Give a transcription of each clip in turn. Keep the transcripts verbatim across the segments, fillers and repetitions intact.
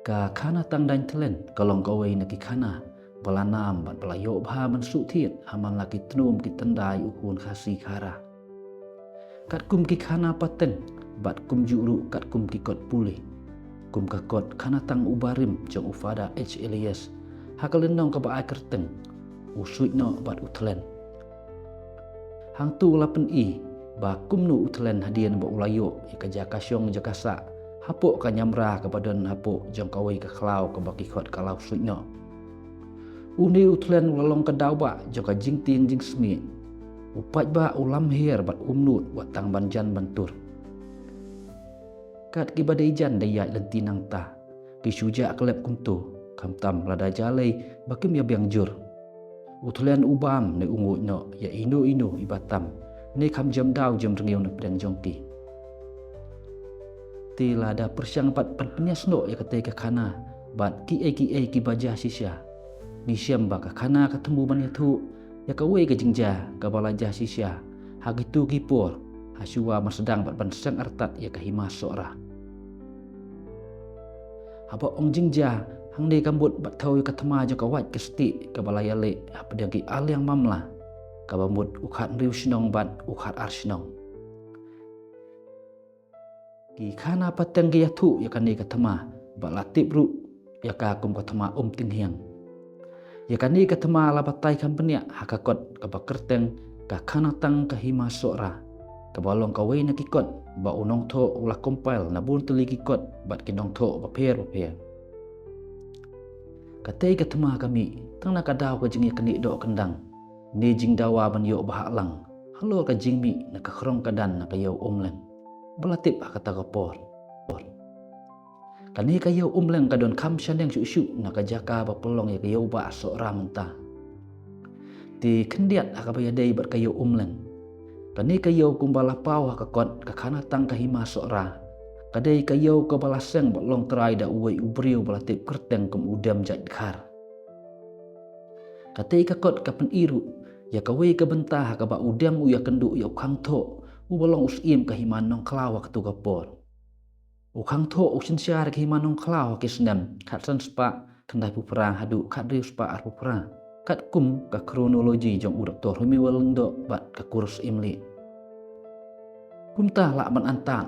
Ka khana tang daiñ thlen ka long kawei na ki khana ba la nam bad ba la ïoh bha ban shu thied ha man la ki tnum ki tyndai u khun Khasi Khara. Katkum ki khana pateng bad kumjuh ruh katkum ki kot pule, kum ka kot khana tang u barim jong u Fada H Elias ha ka lynnong kaba ai kyrteng U Suidnoh bad U Thlen. Hangto la pyni ba kumno U Thlen hadien ba u la ïoh ïa ka jaka shong jaka sah hapoh ka ñiamra kaba don hapoh jong kawei ka khlaw kaba ki khot ka Law Suidnoh. Une U Thlen u la long ka daw ba jong ka jingtieng jingsmit. U paidbah u lamher bad um nud wat tang ban jan ban tur. Kat kiba dei jan dei ïaid lynti nangta, ki shu jah klep kumto, khamtam lada ja lei ba kim ïa biang jur. U Thlen u bam ne u nguid noh ïa ino ino iba tam ne kham jam daw jam rngiew na pdeng jong ki. Te lada pyrshang pat ban pynïasnoh ïa katei ka khana bad kiei kiei kiba jia shisha, ngi shem ba ka khana ka thmu ban ïathuh ïa kawei ka jingjia kaba la jia shisha ha kito ki por, ha shuwa ban sdang bad ban seng artat ïa ka Hima Sohra. Haba ong jingjia, hangne ka mut ba thew ïa ka thma jong ka Wait ka Stieh kaba la ïaleh hapdeng ki ar liang mamla, kaba mut u khathynriew shnong bad u khatar shnong. Ki khana pateng ki ïathuh ïa kane ka thma bad la tip ruh ïa ka kum ka thma Umtynhiang. Ïa kane ka thma la batai kham bniah ha ka kot kaba kyrteng ka khana tang ka Hima Sohra, kaba long kawei na ki kot ba u nongthoh u la compile na bun tylli ki kot bad ki nongthoh bapher bapher. Katei ka thma ka mih tang na ka daw ka jingïaknieh doh kyndang ne jingdawa ban ïoh bha lang halor ka jingmih na ka khrong ka dan na ka Ïew Umleng ba la tip ha kata ka por. Kane ka Ïew Umleng ka don kham shaneng shuh shuh na ka jaka ba pynlong ïa ka Ïew Bah Sohra mynta. Te khyndiat ha kaba ïadei bad ka Ïew Umleng, kane ka ïew kumba la paw ha ka kot ka khana tang ka Hima Sohra, ka dei ka ïew kaba la seng bad long trai da uwei u briew ba la tip kyrteng kum u Dem Jait Dkhar. Katei ka kot ka pyni ruh ïa kawei ka bynta ha kaba u Dem u ïakynduh ïa u Khangthoh uba long u syiem ka Hima Nongkhlaw ha kato ka por. U Khangthoh u synshar ïa ka Hima Nongkhlaw ha ki snem khatsan spah khyndai phew phra haduh khathynriew spah arphew phra, katkum ka chronology jong u Doktor Humiwal Lyngdoh bad ka Kur Syiem Lieh. Kumta lah ban antad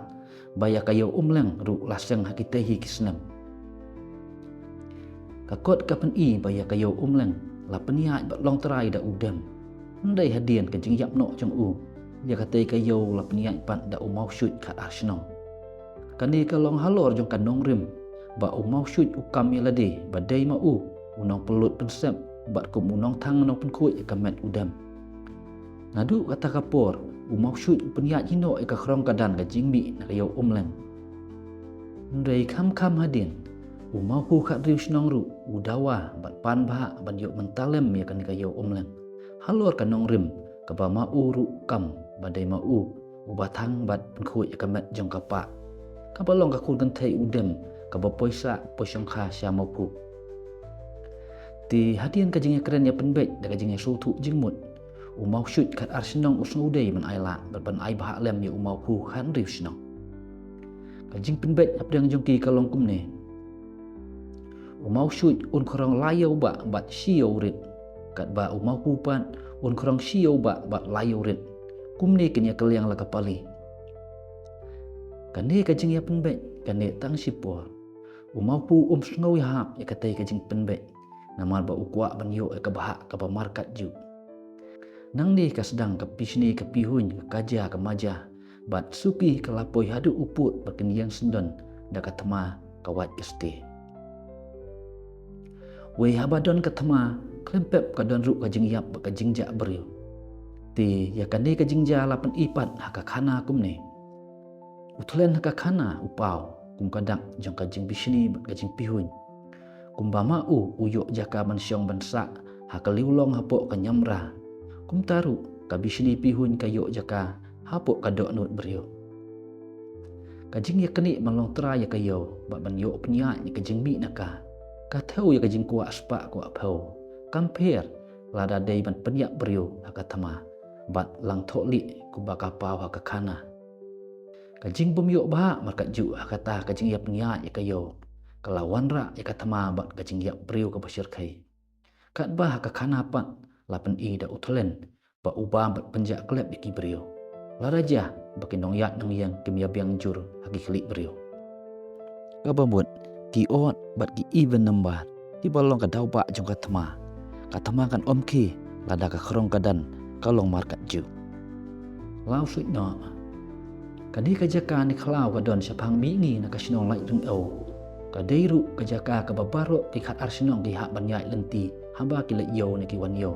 ba ïa ka Ïew Umleng ruh la seng ha kitei hi ki snem. Ka kot ka pyni ba ïa ka Ïew Umleng la pynïaid bad long trai da u Dem. Hynrei hadien ka jingïap noh jong u, ïa katei ka ïew la pynïaid pat da u Mawshuid Khatar Shnong. Kane ka long halor jong ka nongrim ba u Mawshuid u kam ïa lade ba dei ma u u nongpynlut pynsep bad kum u nongthang nongpynkhuid ïa ka met u Dem. Naduh kata ka por u Mawshuid u pynïaid hi noh ïa ka khrong ka dan ka jingmih na ka Ïew Umleng. Hynrei kham kham hadien, u Mawphu Khathynriew Shnong ruh u dawa bad pan bha ban ïoh mynta lem ïa kane ka Ïew Umleng halor ka nongrim kaba ma u ruh u kam ba dei ma u uba thang bad pynkhuid ïa ka met jong ka pah, kaba long ka khun kynthei u Dem kaba poi sah poi shongkha sha Mawphu. Te hadien ka jingïakren ïapynbeit da ka jingïasngewthuh jingmut, u Mawshuid Khatar Shnong u sngewdei ban ailad bad ban ai bhah lem ïa u Mawphu Khathynriew Shnong. Ka jingpynbeit hapdeng jong ki ka long kumne: u Mawshuid un khrong lai ïew bah bad shi ïew rit, katba u Mawphu pat un khrong shi ïew bah bad lai ïew rit. Kumne kin ïakylliang la ka pali. Kane ka jingïapynbeit ka neh tang shipor. U Mawphu um sngew ïahap ïa katei ka jingpynbeit, namar ba u kwah ban ïoh ïa ka bhah kaba markat juh. Nangne ka sdang ka pishni ka pihuiñ, ka kaja ka maja, bad suki ka la poi haduh u pud ba kin ïeng syndon da ka thma ka Wait ka Stieh. Wei haba don ka thma, khlem pep ka don ruh ka jingïap bad ka jingjah briew. Te ïa kane ka jingjia la pyni pat ha ka khana kumne: u Thlen ha ka khana u paw kum ka dak jong ka jingbishni bad ka jingpihuiñ. Kumba ma u u ïoh jaka ban shong ban sah ha ka liulong hapoh ka ñiamra, kumta ruh ka bishni pihuiñ ka ïoh jaka hapoh ka dohnud briew. Ka jingïaknieh ban long trai ïa ka ïew bad ban ïoh pynïaid ïa ka jingmih na ka, ka thew ïa ka jingkwah spah kwah phew, kam pher lada dei ban pynïap briew ha ka thma bad lang thohlieh kumba ka paw ha ka khana. Ka jingbym ïoh bhah markat juh ha kata ka jingïapynïaid ïa ka ïew ka la wanrah ïa ka thma bad ka jingïap briew kaba shyrkhei. Katba ha ka khana pat la pyni da u Thlen ba u bam bad pynjah klep ïa ki briew. Lada jia ba ki nongïaid nongïeng kim ïa biang jur ha ki khlieh briew. Kaba mut ki odd bad ki even number kiba long ka daw bah jong ka thma. Ka thma kan ym khie lada ka khrong ka dan ka long markatjuh. La u suidnoh. Ka dei ka jaka ne khlaw ka don shaphang mihngi na ka shnong Laitryngew. Ka dei ruh ka jaka kaba baroh ki khat ar shnong ki hap ban ïaid lynti haba ki leit ïew ne ki wan ïew.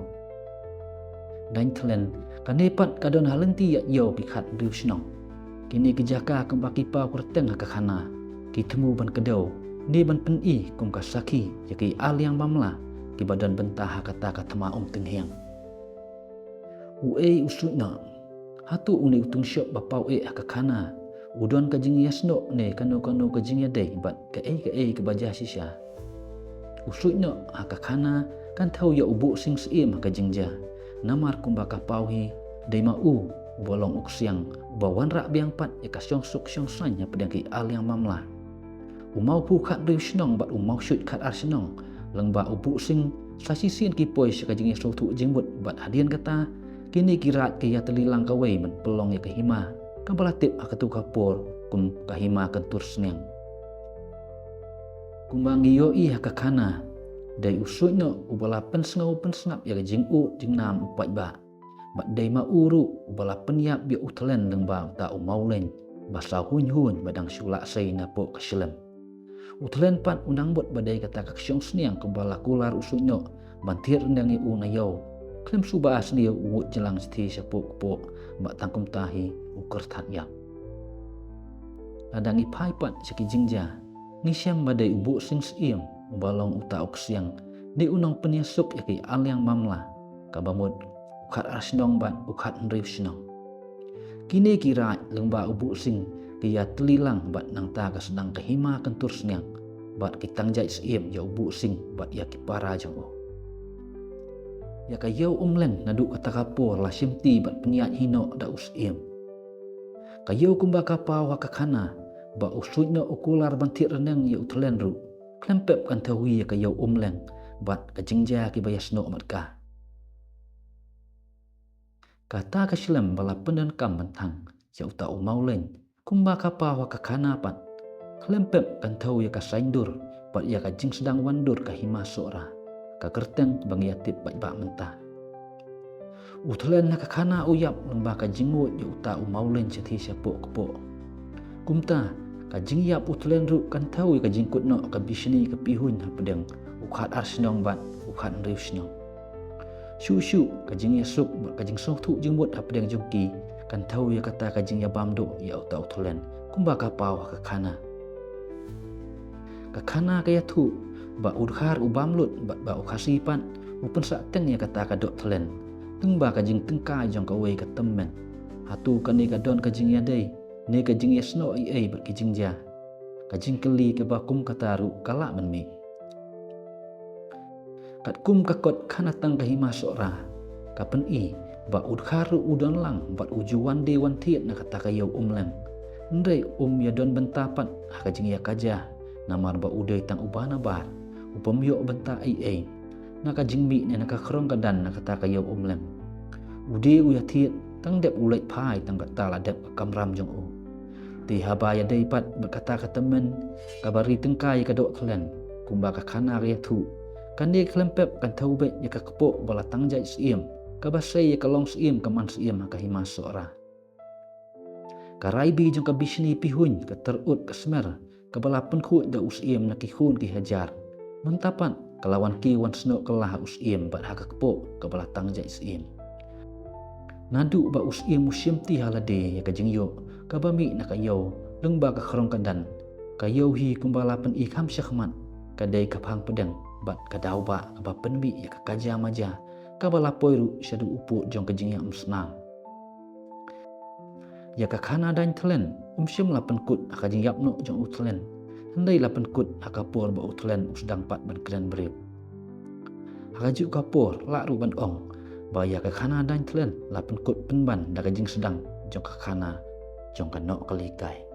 Daiñ Thlen, kane pat ka don ha lynti ïaid ïew ki khat hynriew shnong. Kine ki jaka kumba ki paw kyrteng ha ka khana ki thmu ban kdew ne ban pyni kum ka sakhi ïa ki ar liang mamla kiba don bynta ha kata ka thma um tynhiang. Uei u suidnoh? Hato une u tyngshop ba paw eh ha ka khana u don ka jingïasnoh ne kano kano ka jingïadei bad kaei kaei kaba jia shisha? U suidnoh ha ka khana kan thew ïa u Buhsing Syiem ha ka jingjia. Namar kumba ka paw hi, dei ma u uba long u ksiang uba wanrah biang pat ïa ka shongsuk shongsaiñ hapdeng ki ar liang mamla. U mawphu khat hynriew shnong bad u mawshuid khat ar shnong, lyngba u Buhsing, sa shisien ki poi sha ka jingïasngewthuh jingmut bad hadien kata kine ki raid ki ïatylli lang kawei ban pynlong ïa ka hima kaba la tip ha katto ka por kum ka Hima Kyntur Sniang. Kumba ngi ïohi ha ka khana, dei u suidnoh uba la pynsngew pynsngap ïa ka jingud jingnam u paidbah. Bad dei ma u ruh uba la pynïap ïa u Thlen lyngba uta u mawleiñ ba saw huiñ huiñ ba dang shu lah sei napoh ka shlem. U Thlen pat u nang mut ba dei kata ka kshaw sniang kumba la kular u suidnoh ban thied rneng ïa u na ïew. Khlem suba sniew u wut jlang shathie shapoh kpoh bad tang kumta hi u kyrthat ïap. Lada ngi phai pat sha ki jingjia, ngi shem ba dei u Buhsing Syiem uba long uta u ksiang ne u nongpynïasuk ïa ki ar liang mamla, kaba mut u khat ar shnong bad u khat hynriew shnong. Kine ki raid lyngba u Buhsing ki ïatylli lang bad nangta ka sdang ka Hima Kyntur Sniang bad ki tang jait syiem ïa u Buhsing bad ïa ki para jong u. Ïa ka ïew Umleng naduh kata ka por la shimti bad pynïaid hi noh da u syiem. Ka ïew kumba ka paw ha ka khana ba u suidnoh u kular ban thied rneng ïa u Thlen ruh, khlem pep kan thew hi ïa ka ïew Umleng bad ka jingjia kiba ïasnoh bad ka. Kata ka shlem ba la pyndonkam ban thang ïa uta u mawleiñ kumba ka paw ha ka khana pat, khlem pep kan thew ïa ka saiñdur bad ïa ka jingsdang wandur ka Hima Sohra, ka kyrteng ba ngi ïatip paidbah mynta. U Thlen ha ka khana u ïap lyngba ka jingngud ïa uta u mawleiñ shathie shapoh kpoh. Kumta, ka jingïap u Thlen ruh kan thew ïa ka jingkut noh ka bishni ka pihuiñ hapdeng u khat ar shnong bad u khat hynriew shnong. Shuh shuh ka jingïasuk bad ka jingsngewthuh jingmut hapdeng jong ki kan thew ïa kata ka jingïabam duh ïa uta u Thlen kumba ka paw ha ka khana. Ka khana ka ïathuh ba u Dkhar u bam lut bad ba u Khasi pat u pynsah teng ïa kata ka doh Thlen lyngba ka jingtyngkai jong kawei ka tymmen. Hato kane ka don ka jingïadei ne ka jingïasnoh ei ei bad ki jingjia? Ka jingkylli kaba kum kata ruh ka lah ban mih. Katkum ka kot khana tang ka Hima Sohra, ka pyni ba u Dkhar ruh u don lang bad u ju wan die wan thied na kata ka ïew Umleng. Hynrei um ïadon bynta pat ha ka jingïakajia, namar ba u dei tang uba nabar, u pym ïoh bynta ei ei na ka jingmih ne na ka khrong ka dan na kata ka ïew Umleng. U die u ïathied tang dep u leit phai tang katta la dep ka kamram jong u. Te haba ïadei pat bad kata ka tymmen kaba ri tyngkai ïa ka doh Thlen, kumba ka khana ka ïathuh, kane khlem pep kan thew beit ïa ka kpoh ba la tang jait syiem kaba sei ïa ka long syiem ka man syiem ha ka Hima Sohra. Ka raibi jong ka bishni pihuiñ ka tyrut ka smer kaba la pynkhuid da u syiem na ki khun ki hajar. Mynta pat ka la wan kiew wan snoh kylla ha u syiem bad ha ka kpoh kaba la tang jait syiem. Naduh ba u syiem u shimti ha lade ïa ka jingïoh kaba mih na ka ïew lyngba ka khrong ka dan, ka ïew hi kumba la pyni kham shakhmat ka dei ka phang pdeng bad ka daw bah kaba pynmih ïa ka kajia majia kaba la poi ruh shaduh u pud jong ka jingïamsnam. Ïa ka khana Daiñ Thlen um shym la pynkut ha ka jingïap noh jong u Thlen, hynrei la pynkut ha ka por ba u Thlen u sdang pat ban kren briew. Ha kajuh ka por lah ruh ban ong ba ïa ka khana Daiñ Thlen la pynkut pynban da ka jingsdang jong ka khana jong ka Nohkalikai.